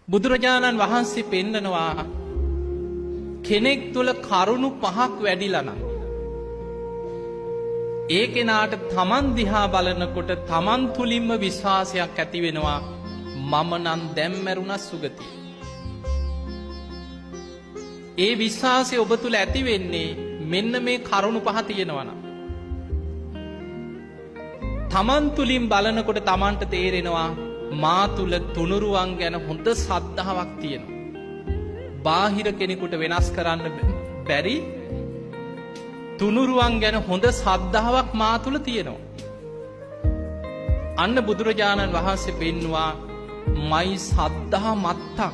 බුදුරජාණන් වහන්සේ පෙන්නනවා කෙනෙක් තුළ කරුණු පහක් වැඩිලා නම් ඒ කෙනාට තමන් දිහා බලනකොට තමන් තුලින්ම විශ්වාසයක් ඇති වෙනවා, මම නම් දැන් මැරුණා සුගතිය. ඒ විශ්වාසය ඔබ තුල ඇති වෙන්නේ මෙන්න මේ කරුණු පහ තියෙනවා නම්. තමන් තුලින් බලනකොට තමන්ට තේරෙනවා මා තුල තුනුරුවන් ගැන හොඳ සද්ධාාවක් තියෙනවා. බාහිර කෙනෙකුට වෙනස් කරන්න බැරි තුනුරුවන් ගැන හොඳ සද්ධාාවක් මා තුල තියෙනවා. අන්න බුදුරජාණන් වහන්සේ පෙන්නවා මයි සද්ධා මත්තං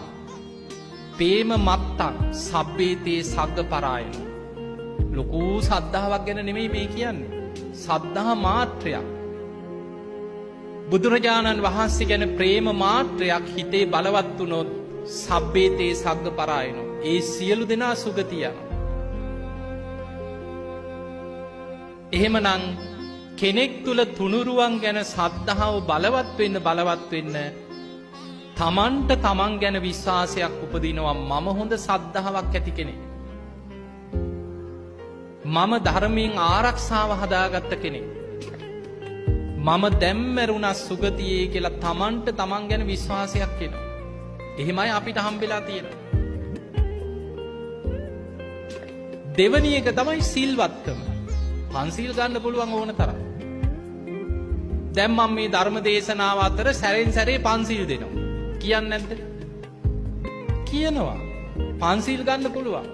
පේම මත්තං සබ්බේතේ සග්ග පරායන. ලොකු සද්ධාාවක් ගැන නෙමෙයි මේ කියන්නේ. සද්ධා මාත්‍රයක්. බුදුරජාණන් වහන්සේ ගැන ප්‍රේම මාත්‍රයක් හිතේ බලවත් වුණොත් සබ්බේතේ සග්ග පරායනෝ. ඒ සියලු දෙනා සුගතිය යනවා. එහෙමනම් කෙනෙක් තුල තුනුරුවන් ගැන සද්ධාව බලවත් වෙන්න බලවත් වෙන්න තමන්ට තමන් ගැන විශ්වාසයක් උපදිනවා, මම හොඳ සද්ධාාවක් ඇති කෙනෙක්. මම ධර්මයෙන් ආරක්ෂාව හදාගත්ත කෙනෙක්. මම දැන් මැරුණා සුගතියේ කියලා තමන්ට තමන් ගැන විශ්වාසයක් එනවා. එහෙමයි අපිට හම්බෙලා තියෙන්නේ. දෙවැනි එක තමයි සිල්වත්කම. පන්සිල් ගන්න පුළුවන් ඕන තරම්. දැන් මම මේ ධර්ම දේශනාව අතර සැරෙන් සැරේ පන්සිල් දෙනවා. කියන්නේ නැද්ද? කියනවා. පන්සිල් ගන්න පුළුවන්.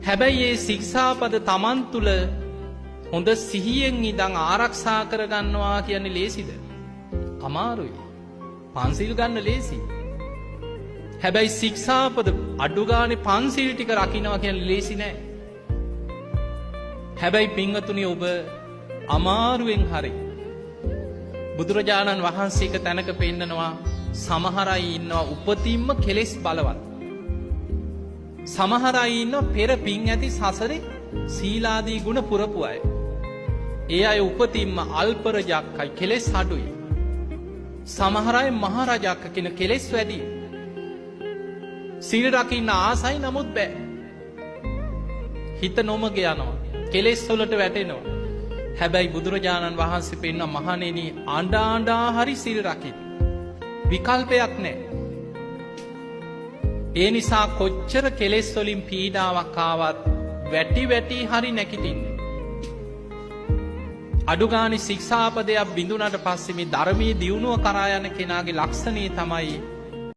හැබැයි මේ ශික්ෂාපද තමන් තුල හොඳ සිහියෙන් ඉඳන් ආරක්ෂා කරගන්නවා කියන්නේ ලේසිද? අමාරුයි. පන්සිල් ගන්න ලේසි. හැබැයි ශික්ෂාපද අඩු ගානේ පන්සිල් ටික රකින්නවා කියන්නේ ලේසි නෑ. හැබැයි පින්වතුනි, ඔබ අමාරුවෙන් හරි බුදුරජාණන් වහන්සේ එක තැනක පෙන්නනවා සමහර අය ඉන්නවා උපතින්ම කෙලෙස් බලවත්. සමහර අය ඉන්නවා පෙර පින් ඇති සසරේ සීලාදී ගුණ පුරපු අය. ඒ අය උපතින්ම අල්ප රජක්කයි, කෙලෙස් අඩුයි. සමහර අය මහ රජක්ක කියන කෙලෙස් වැඩි. සීල් රකින්න ආසයි, නමුත් බෑ. හිත නොමග යනවා. කෙලෙස් වලට වැටෙනවා. හැබැයි බුදුරජාණන් වහන්සේ පෙන්වන මහණෙනි, අඬ අඬා හරි සිල් රකින්න. විකල්පයක් නෑ. ඒ නිසා කොච්චර කෙලෙස් වලින් පීඩාවක් ආවත් වැටි වැටි හරි නැගිටින්න. අඩු ගානේ ශික්ෂාපදයක් බිඳුනට පස්සේ මේ ධර්මයේ දියුණුව කරා යන කෙනාගේ ලක්ෂණය තමයි